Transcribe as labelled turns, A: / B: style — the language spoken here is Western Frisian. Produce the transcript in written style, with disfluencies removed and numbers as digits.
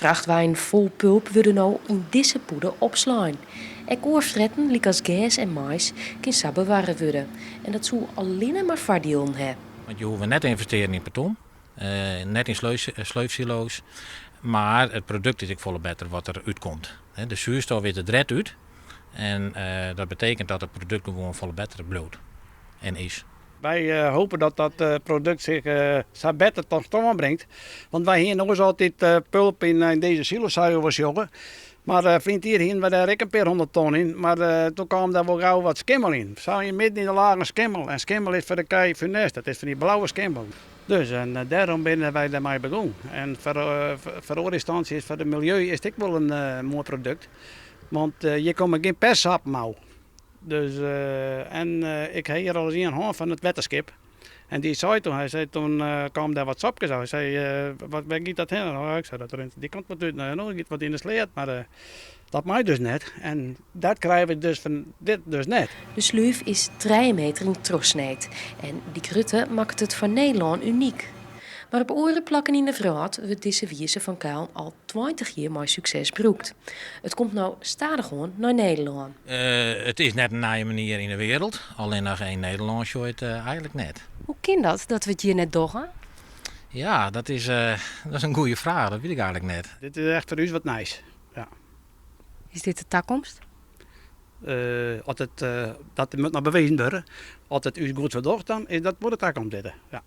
A: Frachtweinen fol pulp wurde no yn dizze pûde opslein. Ek oar fretten lykas gers en mais kin sa bewarre wurde. En dat soe allinne mar foardielen ha.
B: Want je hoege net te ynvestearjen yn beton, net yn sleufsilo's, mar it produkt is ek folle better wat der útkomt. De soerstof is der direkt út en dat betekent dat it produkt gewoan folle better bliuwt en is.
C: Wy hoopje dat dat produkt sich sa better ta stân bringt. Want wy hiene oars altyd pulp yn dizze silo's sa jo wol sjogge. Mar ferline jier hiene wy dêr ek in pear hûndert ton yn. Mar toen kaam dêr wol gau wat skimmel yn. Sa yn midden yn de lagen skimmel. En skimmel is foar de kij funest. Dat is fan dy blauwe skimmel. Dus en dêrom binne wy dêrmei begûn. En foar foar oare ynstânsjes, foar it miljeu is it ek wol in moai produkt. Want hjir komme gjin perssappen ôf. Dus en ik ha hjir al ris ien hân fan it wetterskip. En dy sei toen, hy sei toen kaam dêr wat sopkes ôf. Hy sei, wat, wêr giet dat hinne? No, ik sei, dat rint dy kant wat út. No, no giet wat yn de sleat, mar dat mei dus net. En dat krije we dus fan dit dus net.
A: De slúf is trije meter yn trochsneed en dy grutte makket it foar Nederlân unyk. Mar op oare plakken yn de wrâld wurdt dizze wize fan kuilen al 20 jier mei sukses brûkt. It komt no stadichoan nei Nederlân.
B: It is net in nije manier yn de wereld, allinnich yn Nederlân sjoch ik it eigenlik net.
A: Hoe kin dat, dat we it hjir net dogge?
B: Ja, dat is, dat is in goede fraach, dat wit ik eigenlik net.
C: Dit is echt foar ús wat nijs, ja.
A: Is dit de takomst?
C: As it, dat moat noch bewezen wurde. As it ús goed ferdocht, dan is dat wol de takomst dit, ja.